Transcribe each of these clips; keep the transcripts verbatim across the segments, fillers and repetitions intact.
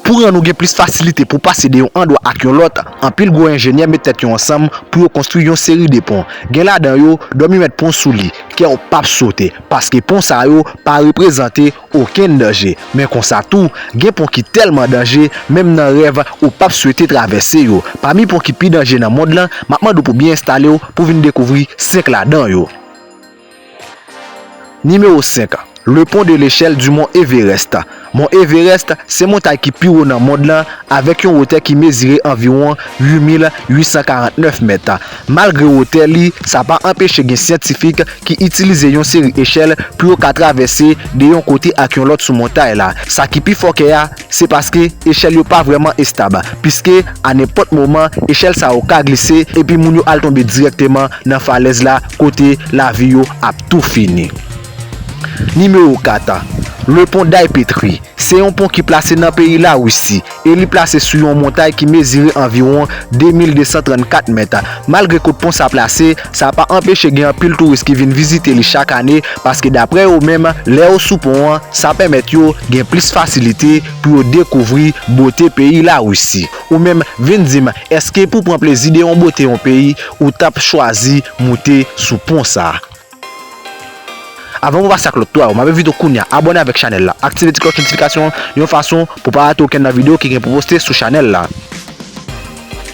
Pou rann ou gen plis fasilite pou pase de yon andwa ak yon lòt, anpil gwo enjenyè met tèt yo ansanm pou yo konstwi yon seri de pon. Gen ladan yo, dòmi mèt pon sou li, kè w p ap sote, paske pon sa yo pa reprezante okenn danje. Men konsa tou, gen pon ki tèlman danje, menm nan rèv, ou p ap swete travèse yo. Pami pon ki pi danje nan mond lan, m ap mande w pou byen enstale w pou vin dekouvri senk ladan yo. Nimewo senk, le pont de l'échelle du mont Everest. Mont Everest se montay ki pi wo nan mond lan, avèk yon wotè ki mezire anviwon uit mil uit san karant nèf mèt. Malgre wotè li, sa pa anpeche gen syantifik ki itilize yon seri echèl pou yo ka travèse de yon kote ak yon lòt sou montay la. Sa ki pi fòkè a, se paske echèl yo pa vrèman estab, piske a nenpòt moman, echèl sa yo ka glise epi moun yo al tonbe dirèkteman nan falèz la, kote lavi yo ap tou fini. Nimewo kat, le pont Daypetri. Se yon pon ki plase nan peyi Larisi e li plase sou yon montay ki mezire anviwon de mil de san trannkat mèt. Malgre kot pon sa plase, sa pa anpeche gen anpil touris ki vin vizite li chak ane, paske daprè yo menm, lè yo sou pon an, sa pèmèt yo gen plis fasilite pou yo dekouvri bote peyi Larisi. Ou menm, vin di m, èske pou pran plezi de yon bote yon peyi, ou t ap chwazi moute sou pon sa? Avan pou pase ak lòt twa yo, m ap envite w kounye a abòne avèk chanèl la, aktive ti klòch notifikasyon an yon fason pou pa rate okenn nan videyo ki gen pou poste sou chanèl la.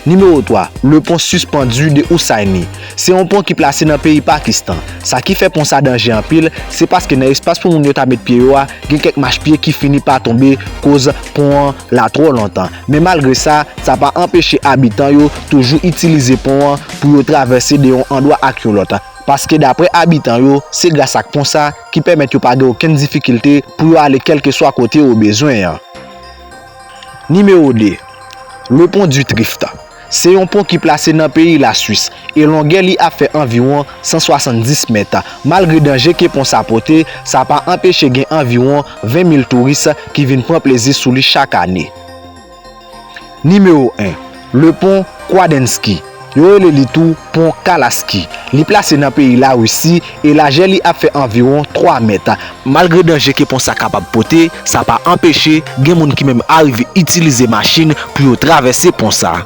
Nimewo twa, le pont suspendu de Hussaini. Se yon pon ki plase nan peyi Pakistan. Sa ki fè pon sa danje anpil, se paske nan espas pou moun yo ta met pye yo a, gen kèk mach pye ki fini pa tonbe koz pon an la twò lontan. Men malgre sa, sa pa anpeche abitan yo toujou itilize pon an pou yo travèse de yon andwa ak yon lòt. Paske daprè abitan yo, se gras ak pon sa ki pèmèt yo pa gen okenn difikilte pou yo ale kèlkeswa kote yo bezwen an. Nimewo de, le pont du Trift. Se yon pon ki plase nan peyi Laswis e longè li ap fè anviwon san swasanndis mèt. Malgre danje ke pon sa pote, sa pa anpeche gen anviwon ven mil touris ki vin pran plezi sou li chak ane. Nimewo en, le pont Kwadensky. Yo rele li tou pon Kalaski. Li plase nan peyi Larisi e lajè li ap fè anviwon twa mèt. Malgre danje ke pon sa kapab pote, sa pa anpeche gen moun ki menm arive itilize machin pou yo travèse pon sa.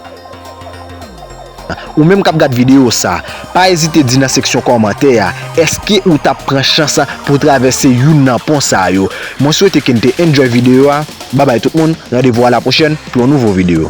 Ou menm k ap gad videyo sa, pa ezite di nan seksyon kòmantè a, èske ou t ap pran chans pou travèse youn nan pon sa yo? Mwen swete ke n te enjoy videyo a. Babay tout moun, randevou a la pwochèn pou yon nouvo videyo.